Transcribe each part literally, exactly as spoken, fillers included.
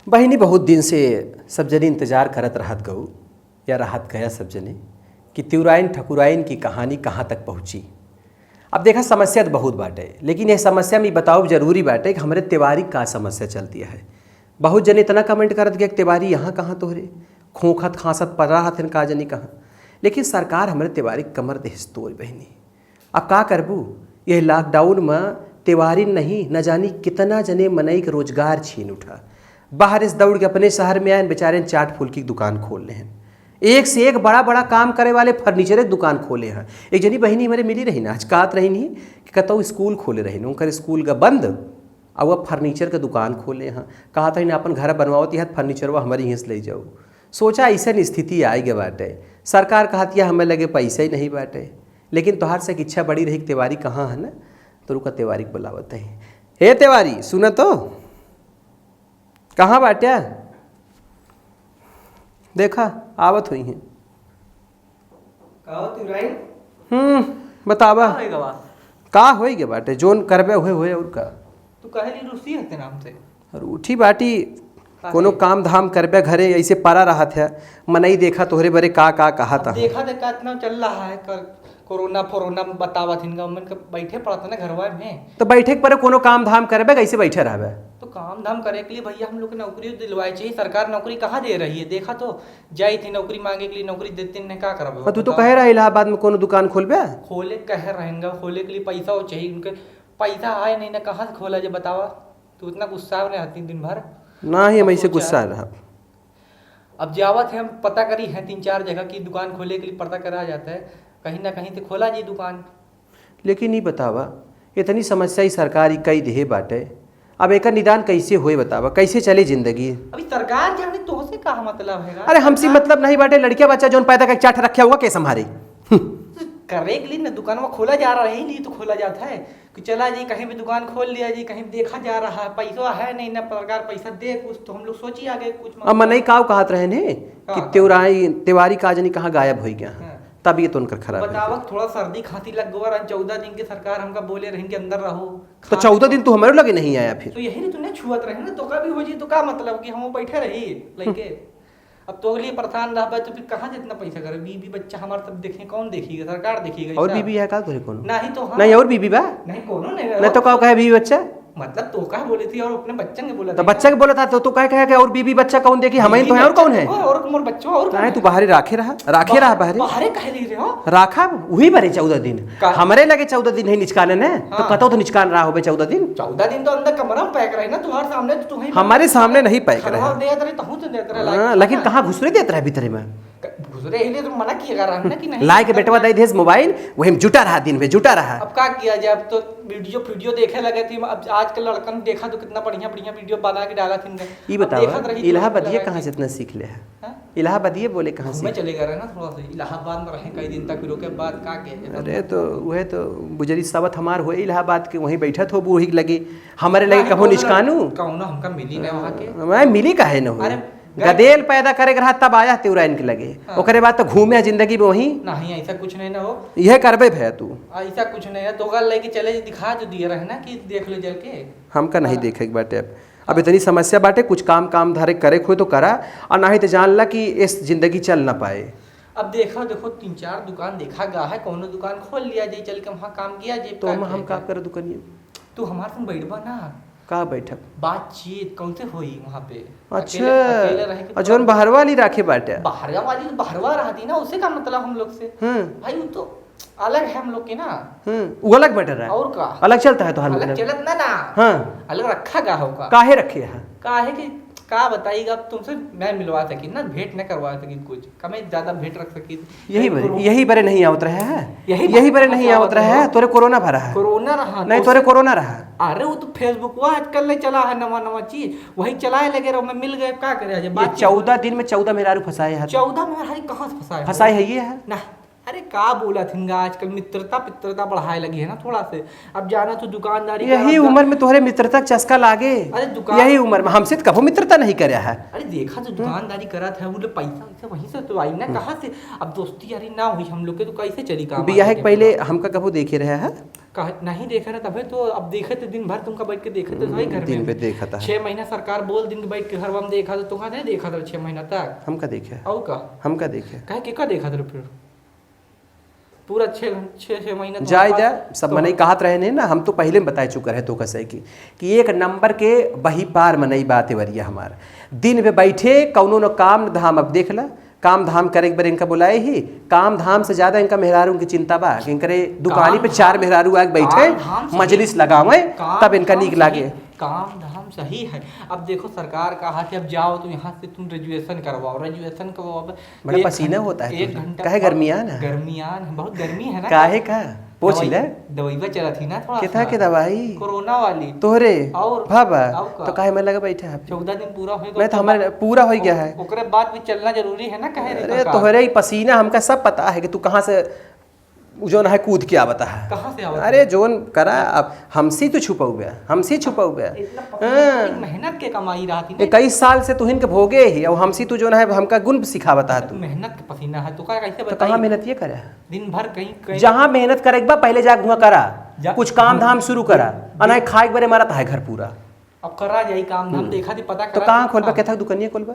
बहिनी, बहुत दिन से सब जने इंतजार करत रहत गऊ, या रहत गया सब जने, कि तिउराइन ठकुराइन की कहानी कहाँ तक पहुँची। अब देखा, समस्या त बहुत बाटे, लेकिन यह समस्या में बताओ जरूरी बाटे कि हमरे तिवारी का समस्या चलती है। बहुत जने इतना comment करत गया कि तिवारी यहाँ कहाँ तोहरे, खोखत खाँसत पड़ा रहत हन का जनी कहाँ। लेकिन सरकार हमरे तिवारी कमर देहस तोड़, बहिनी। अब का करबू? यह lockdown में तिवारी नहीं, न जानी कितना जने मनई के रोजगार छीन उठा। बाहर से दौड़ के अपने शहर में आए, बेचारे चाट फुल्की की दुकान खोल ले हैं। एक से एक बड़ा बड़ा काम करे वाले furniture के दुकान खोले हैं। एक जनी बहिनी हमरे मिली रही ना, आज कहत रही नहीं कि कतौ स्कूल खोले रही, उनकर स्कूल का बंद, अब वह furniture के दुकान खोले हैं। कहत रही ना, अपन घर बनवावत यहाँ furniture वा हमारे यहीं से ले जाओ। सोचा, ऐसन स्थिति आइ गए बाटे। सरकार कहत या हमें लगे पैसा ही नहीं बाटे, लेकिन तोहार से एक इच्छा बड़ी रही कि तिवारी कहाँ है ना, तो रुका, तिवारी के बुलावत है। हे तिवारी, सुना तो, कहाँ बाट्या? देखा, आवत हुई हैं। का हो तिवारी? हम्म, बतावा। का होई गवा? का होई गे बाटे? जोन करबे हुए हुए, और का? तू कहे ली रूसी हते नाम से। रूठी बाटी, का कोनो है? काम धाम करबे घरे, ऐसे परा रहत है, मनई देखा तोहरे बरे का का कहत अब है। देखा दे का इतना चल रहा है कर, कोरोना फोरोना में बतावत हिनका, उमन के बैठे पड़त है ना घरवा में। तो बैठे के परे कोनो काम धाम करबे, कैसे बैठे रहबे? तो काम धाम करे के लिए भैया हम लोग के नौकरी दिलवाए चाहिए, सरकार नौकरी कहाँ दे रही है? देखा तो जाई थी नौकरी मांगे के लिए, नौकरी देते नहीं, का करबे? और तू तो बताओ। कहे रहा इलाहाबाद में कोनो दुकान खोलबे? खोले कहे रहेंगे, खोले के लिए पैसा हो चाहिए उनके, पैसा आए नहीं ना, कहाँ से खोला जाए बतावा? तू इतना गुस्सा में रहती दिन भर। ना ही हम अब ऐसे सोचा गुस्सा रहा। अब जावत है, हम पता करी है तीन चार जगह की दुकान खोले के लिए पता करा जाता है, कहीं ना कहीं तो खोला जी दुकान। लेकिन ई बतावा, इतनी समस्या ई सरकार ई कई देहे बाटे, अब एकर निदान कैसे होए बतावा, कैसे चले जिंदगी? अभी सरकार जाने तोहसे का मतलब है? अरे हमसे मतलब नहीं बाटे, लड़किया बच्चा जौन पैदा करके चाट रखे हुआ के संभारे? करे के लिए ना दुकानवा खोला जा रहा है, नहीं तो खोला जाता है कि चला जी कहीं भी दुकान खोल लिया जी, कहीं देखा जा रहा है, पैसा है नहीं ना, सरकार पैसा दे कुछ, तो हम लोग सोची आगे कुछ अब मनई मतलब। काव कहत रहे ने कि हाँ। तिवराई, तिवारी का जनी कहाँ गायब होई गया। हाँ। तबीयत उनकर खराब है। बतावत थोड़ा सर्दी खांसी लग गवा रहा, चौदह दिन के सरकार हमका बोले रही कि अंदर रहो। तो खा चौदह दिन तो हमारे लगे नहीं आया फिर। तो यही तो नहीं छुअत रहे ना, तो का भी हो जी, तो का मतलब कि हम बैठे रही लेके। अब तो लिए परेशान रहबे तो फिर कहाँ से इतना पैसा करे? बीबी बच्चा हमारे सब देखे, कौन देखिएगा? सरकार देखिएगा और इतना। बीबी है का तोरे कोनो? नहीं तो हाँ। नहीं और बीबी बा? नहीं कोनो नहीं। नहीं तो का कहे बीबी बच्चा? मतलब तो का बोले थी और अपने बच्चन के बोला तो थी बच्चा ना। के बोला था तो तू कहे कहे कि और बीबी बच्चा कौन देखी? हम ही बीबी तो हैं और बच्चा कौन है? देखो, और मोर बच्चों और कौन काहे है? तू बाहरे राखे रहा, राखे बा-, रहा बाहरे। बाहरे काहे ले रहे हो? राखा वही बरे चौदह दिन। का? हमरे लगे चौदह दिन है निचकाने ने, तो हाँ। कतौ तो निचकान रहा होबे चौदह दिन। चौदह दिन तो अंदर कमरा में पैक रहे ना, तुम्हारे सामने तो तुम्हें हमारे सामने नहीं पैक रहे। खरवा देत रहे, तहूँ तो देत रहे, हाँ, लाइक लेकिन ना। कहाँ घुसरे देत रहे भीतरे में? क-, घुसरे ही ले तो मना किया कर रहा है ना कि नहीं लाए के करना। बेटवा दे देस मोबाइल, वही में जुटा रहा दिन भर, जुटा रहा। अब का किया जाए, अब तो वीडियो, वीडियो देखे लगे थे, अब आजकल लड़कन देखा तो कितना बढ़िया, बढ़िया वीडियो बना के डाला थी इनका। ई अब बतावा, देखत रही तो इलाहाबादिया लगा कहाँ के। से इतना सीख ले है? हाँ? इलाहाबादिया बोले कहाँ से? घूमे चले गए रहे ना थोड़ा सा, इलाहाबाद में रहे कई दिन तक, फिर ओके बाद का के, अरे तो वह तो बुजरी सावत हमार हुए इलाहाबाद के, वहीं बैठत हो बूढ़ी के लगे, हमारे लगे नहीं, कभो कौनो, निचकानू। कौनो हमका मिली ना वहाँ के। मैं मिली काहे न हो? अरे, गदेल पैदा करे के रहा तब आया तेवराइन के लगे। हाँ। ओकरे बाद तो घूमे जिंदगी में वहीं। नहीं, ऐसा कुछ नहीं ना हो। यह करबे भैया तू। ऐसा कुछ नहीं है, तो ओकरा लेके चले जी, दिखा जो दिए रहे ना कि देख ले जल के। हमका नहीं हाँ। देखे के बाटे अब। अब हाँ। इतनी समस्या बाटे, कुछ काम, काम धारे करे खोए तो करा, और नहीं तो जान ला कि इस जिंदगी चल ना पाए। अब देखो, देखो, तीन चार दुकान देखा गा है, कौनो दुकान खोल लिया जाए, चल के वहाँ काम किया जाए, तो का हम, किया हम का जाए? कर दुकानिया? तू हमारे संग बैठबा ना। का बैठब? बातचीत कौन से होई वहाँ पे? अच्छा, अकेले, अकेले रहे के और जौन पड़ा। बहरवा वाली राखे बाटे? बहरवा वाली तो बहरवा रहती ना, उसे का मतलब हम लोग से? हम्म। भाई, वो तो अलग है हम लोग के ना। हम्म, वो अलग matter है। और का? अलग चलता है तोहार अलग मतलब? चलत ना ना। हाँ। अलग रखा गा होगा। काहे रखे है? काहे कि का बताई, अब तुमसे मैं मिलवा सकी ना, भेंट न करवा सकी कुछ, कमे ज्यादा भेंट रख सकी। यही बरे, यही बरे नहीं आवत रहे है। यही यही बरे बरे नहीं आवत रहे है। तोरे कोरोना भरा है। कोरोना रहा नहीं, तो तोरे कोरोना रहा। अरे, वो तो Facebook वा आजकल ले चला है, नवा नवा चीज, वही चलाए लगे रहो, मैं मिल गए, का करे आज ये बात। चौदह दिन में चौदह मेहरारू फंसाए है। चौदह मेहरारू कहाँ से फंसाए? फंसाए है ये है ना। अरे का बोलत हिन गा, आजकल मित्रता पित्रता बढ़ाए लगी है ना थोड़ा से। अब जाना तू दुकानदारी का, यही अब जा- उम्र में तोहरे मित्रता के चस्का लागे। अरे दुकान यही उम्र में हमसे तो कभो मित्रता नहीं करया है। अरे देखा तो दुकानदारी करत है, वो लोग पैसा वैसा वहीं से तो आई ना, कहाँ से? अब दोस्ती यारी ना हुई हम लोग के तो कैसे चली काम बियाह आगे के के पहले बात? हमका कभो देखे रहे है? कहा, नहीं देखे रहे तबे तो, अब देखे तो दिन भर तुमका बैठ के देखे तो वही घर दिन में। पे देखा था। छह महीना सरकार बोल दिन के बैठ के घर में देखा तो तुमका नहीं देखा था छह महीना तक। हमका देखे। और का? हमका देखे। कहे के का देखा था फिर? पूरा छः घं-, छः, छः महीना तो जाए हमारे जा, पास सब तो मनई कहत रहे नहीं ना, हम तो पहले में बताए चुके रहे तो कसे की, कि एक नंबर के बही पार मनई बा तेवरिया हमार। दिन में बैठे, कौनो न काम न धाम। अब देख ला, काम धाम करे के बेर इनका बुलाए ही, काम धाम से ज्यादा इनका मेहरारू की चिंता बा, कि इनकरे दुकानी काम पे चार धाम, मेहरारू आके बैठे, काम धाम सही, मजलिस लगावे, काम तब इनका धाम नीक सही, लागे। काम धाम सही है। अब देखो, सरकार कहा कि अब जाओ तो यहाँ से तुम ग्रेजुएशन करवाओ, ग्रेजुएशन करवाओ। अब बड़ा एक पसीना घंटा, होता है एक तुझे। घंटा काहे, पढ़-, गर्मियान है? गर्मियान है, बहुत गर्मी है ना। काहे का? पोछ दवाई, ले। दवाइया चलत ही ना थोड़ा केथा सा। के दवाई? कोरोना वाली। तोहरे? और, बाबा, और का? तो काहे में लगा बैठे हैं आप? चौदह दिन पूरा होए मैं तो तो हमारे पूरा हो गया है। ओकरे बाद भी चलना जरूरी है ना, कहे रे अरे, काका। तोहरे ही पसीना, हमका सब पता है कि तू कहाँ से उ जौन है कूद के आवता है। कहाँ से आवता अरे है? जौन करा, अब हमसे तू छुपाऊ बे, हमसे छुपाऊ बे। इतना पसीना, हाँ। इतनी मेहनत के कमाई रहती ना। इक्कीस साल से तुहिन के भोगे ही, अब हमसे तू जौन है हमका गुण सिखावता है तू। मेहनत के पसीना है, तो का कैसे तो बताई? कहाँ मेहनत ये करे है? दिन भर कहीं, कहीं जहाँ मेहनत करे के बा, पहले जा हुआ करा, जा कुछ काम धाम शुरू करा, दिन अनाए खाए के बरे मरत है घर पूरा। अब करा जाई काम धाम, हम्म। देखा थी, पता तो करा कहाँ थी। खोलबा, हाँ। केथा दुकानिया खोलबा?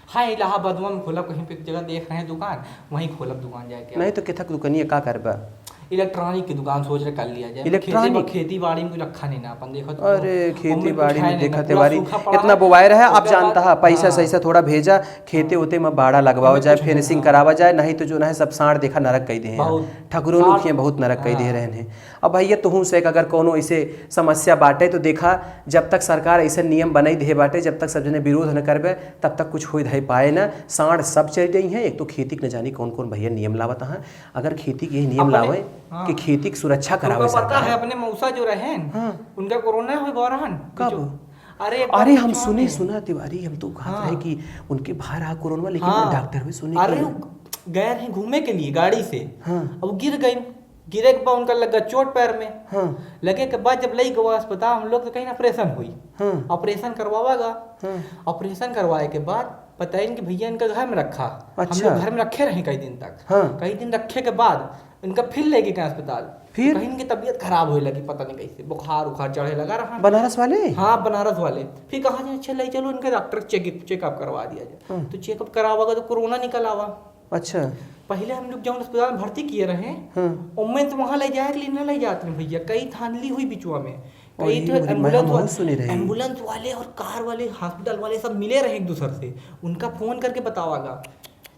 हाँ, इलाहाबाद में खोलब, कहीं पे एक जगह देख रहे हैं दुकान, वहीं खोलब दुकान जाके। नहीं तो केथा दुकानिया का करबा? इलेक्ट्रॉनिक की दुकान सोच रहे कर लिया जाए। इलेक्ट्रॉनिक? खेती बा-, खेती बाड़ी में कुछ रखा नहीं ना अपन, देखो तो अरे, खेती बाड़ी में देखा तेवारी, इतना बोवाए रहे, आप जानता है, पैसा सैसा थोड़ा भेजा, खेते ओते में बाड़ा लगवाओ जाए, फेंसिंग करावा जाए, नहीं तो जो ना है सब सांड देखा नरक कई दे हैं। बहुत। ठकुरो सांड। लोग बहुत नरक कई दे हाँ। रहे हैं। अब भैया, तुहूँ से अगर कौनो ऐसे समस्या बाटे, तो देखा, जब तक सरकार ऐसे नियम बनाई दे बाटे, जब तक सब जने विरोध न करबे, तब तक कुछ होई धाई पाए ना। सांड सब चल जाई हैं। एक तो खेती के न जानी कौन कौन भैया नियम लावत हैं। अगर खेती के यही नियम अपने, लावे हाँ। कि खेती की सुरक्षा करावे तुमको पता सरकार। है, अपने मौसा जो रहे हैं, हाँ। उनका कोरोना हो गया रहन। कब? अरे, एक बार अरे, हम पूछो सुने, ना। सुना तिवारी, हम तो कहत हाँ। रहे कि उनके बाहर आ कोरोना, लेकिन हाँ। डॉक्टर भी सुने अरे, कि वो गए रहे घूमे के लिए गाड़ी से। हाँ। अब गिर गई। गिरे के बाद उनका लगा चोट पैर में। हाँ। लगे के बाद जब लई गवा अस्पताल हम लोग, तो कहीं ऑपरेशन हुई। हाँ। ऑपरेशन करवावा गा। हाँ। ऑपरेशन करवाए के बाद बताइन कि भैया इनका घर में रखा। हम अच्छा। लोग घर में रखे रहे कई दिन तक। हाँ। कई दिन रखे के बाद इनका फिर लेके गए अस्पताल। फिर? तो कहीं इनकी तबीयत खराब होए लगी, पता नहीं कैसे, बुखार उखार चढ़े लगा रहा। बनारस वाले? हाँ, बनारस वाले। फिर कहा जाए, "अच्छा, ले चलो इनका डॉक्टर चेक-, चेकअप करवा दिया जाए।" हाँ। तो चेकअप करावा गा तो कोरोना निकल आवा। अच्छा। पहले हम लोग जौन अस्पताल में भर्ती किए रहे, हाँ। ओमे तो वहाँ ले जाए के लिए ना ले जाते हैं भैया, कई धांधली हुई बिचवा में, कई अरे, ठो मेरी माँ, एम्बुलेंस हम वा-, बहुत सुने रहे। एम्बुलेंस वाले और कार वाले, हॉस्पिटल वाले सब मिले रहे एक दूसर से, उनका फोन करके बतावा गा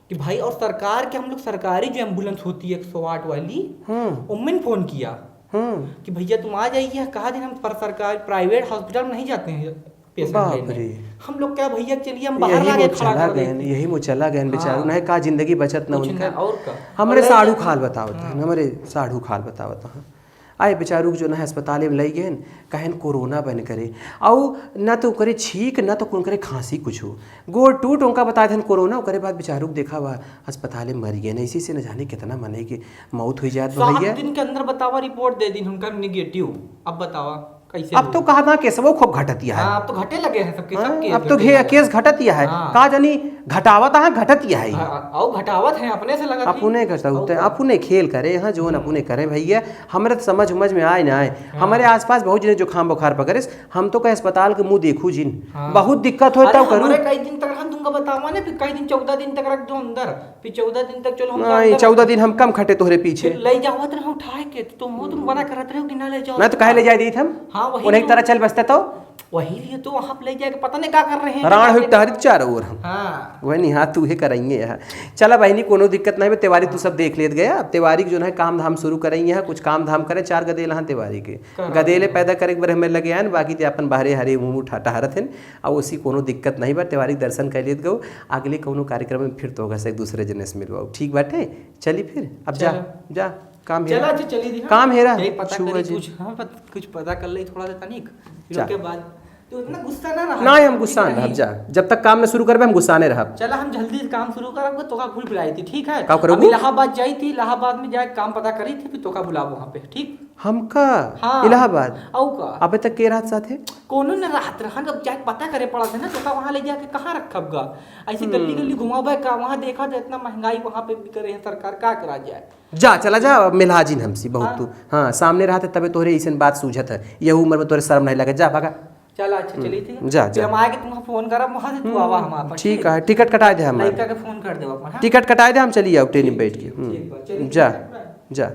कि भाई, और सरकार के हम लोग सरकारी जो एम्बुलेंस होती है एक सौ आठ वाली, हाँ। ओमे फोन किया हाँ। कि भैया तुम आ जाइए, कहा दिन हम पर सरकार प्राइवेट हॉस्पिटल में नहीं जाते हैं। पेशेंट बाप लेने। रे। हम लोग क्या भैया, चलिए हम बाहर यही लाके में खड़ा चला कर गए, देते हैं। यही में चला गए बेचारू, हाँ। नहीं का जिंदगी बचत ना कुछ उनका। ना, और का। हमरे और साढ़ू खाल बतावत हैं, हाँ। हमरे साढ़ू खाल बतावत हैं। आए बेचारू के जो ना अस्पताल में लई गए, कहेन कोरोना बन करे, अउ ना तो करे छींक, ना तो करे खांसी कुछ हो। गोड़ टूट उनका बता देन कोरोना, ओकरे बाद बेचारू के देखा हुआ अस्पताल में मर गए। ऐसे से न जाने कितना मने के मौत हुई जात बा सात भैया। दिन के अंदर बतावा रिपोर्ट दे दिन उनका निगेटिव। अब बतावा। कैसे अब तो लोग? कहा था केसवो खूब घटतिया है। हाँ, अब तो घटे लगे हैं सबके, हाँ, सबके अब तो घटे घे-, लगे। केस घटतिया है। हाँ। का जानी घटावत है, घटतिया है। हाँ, और घटावत है, अपने से लगत है। अपने घटावत है, और अपने खेल करे, हाँ, जोन हम्म। अपने करे भैया। हमरे तो समझ उमझ में आए ना आए। हाँ। हमरे आसपास बहुत जने जुकाम बुखार पकड़े, हम तो कहे अस्पताल के मुंह देखू जिन। हाँ। बहुत दिक्कत होता अरे, करू। हमरे कई दिन तक हम तुमको बतावा ना, फिर कई दिन, चौदह दिन तक रख दो अंदर। फिर चौदह दिन तक चलो हम नहीं, अंदर चौदह दिन हम कम खटे तोहरे पीछे। फिर ले जावत रहो उठाए के, तो तुम वो तुम मना करत रहो कि ना ले जाओ। ना तो काहे ले जाए दीत हम? हाँ, वही उन्हें तो। तरह चल बसते तो? वही लिए तो वहाँ पे ले जाके पता नहीं का कर रहे हैं। राण हुई टहरी चारों ओर हम। हाँ। वही नहीं, हाँ, तू ही कराइए यहाँ। चला बहिनी, कोनो दिक्कत नहीं बे, तेवारी तू सब देख लेत गया। अब तेवारी के जो है काम धाम शुरू करेंगे यहाँ, कुछ काम धाम करे, चार गदेल हाँ तेवारी के। करा गदेले दिया। पैदा करे के बारे हमें लगे आन, बाकी ते अपन बाहरे हरे मुंह उठा टहरत हैं। अब उसी कोनो दिक्कत नहीं बा, तेवारी के दर्शन कर लेत गऊ। अगले कोनो कार्यक्रम में फिर तोहका से एक दूसरे जने से मिलवाऊ, ठीक बाटे? चली फिर, अब जा, चलो। जा, काम हेरा। चला, अच्छा, चली दी, हाँ। काम हेरा, यही पता छुआ करी जी। कुछ, हाँ, पत-, कुछ पता कर ले थोड़ा सा तनिक, फिर जा। ओके बाद। तो इतना गुस्सा ना रहा। ना, हम गुस्सा ना रहब, जा। जब तक काम ना शुरू करबे, हम गुस्सा नहीं रहब। चला, हम जल्दी से काम शुरू करब, तोका भूल बुलाई थी, ठीक है? का करबू? अब इलाहाबाद जाई थी, इलाहाबाद में जाए काम पता करी थी, फिर तोका बुलाबो वहाँ पे, ठीक? हमका? हाँ। इलाहाबाद? अउ का? अबे तक के रहत साथे? कोनो न रहत रहन, अब जाके पता करे पड़त है ना, तोका वहाँ ले जाके कहाँ रखब गा? ऐसे गली गली घुमाबे का, वहाँ देखा तो इतना महंगाई वहाँ पे भी करे हैं सरकार, का करा जाए? जा, चला जा, अब मिलहा जिन हमसे बहुत हाँ। तू। हाँ, सामने रहत है तबे तोहरे ऐसन बात सूझत है। यह उम्र में तोहरे शर्म नहीं लगे, जा, भागा। चला, अच्छा, हम्म, चली थी। जा, फिर जा। हम आके तुमको फोन करब, वहाँ से तू आवा हमारे पास, ठीक ठीक? है, टिकट कटाए दे हमारे। लड़का के फोन कर देवा अपन, हाँ? टिकट कटाए दे, हम चली आओ ट्रेन में ठीक, बैठ के। ठीक, हम्म। ठीक बा, चली, जा, ठीक बा। जा।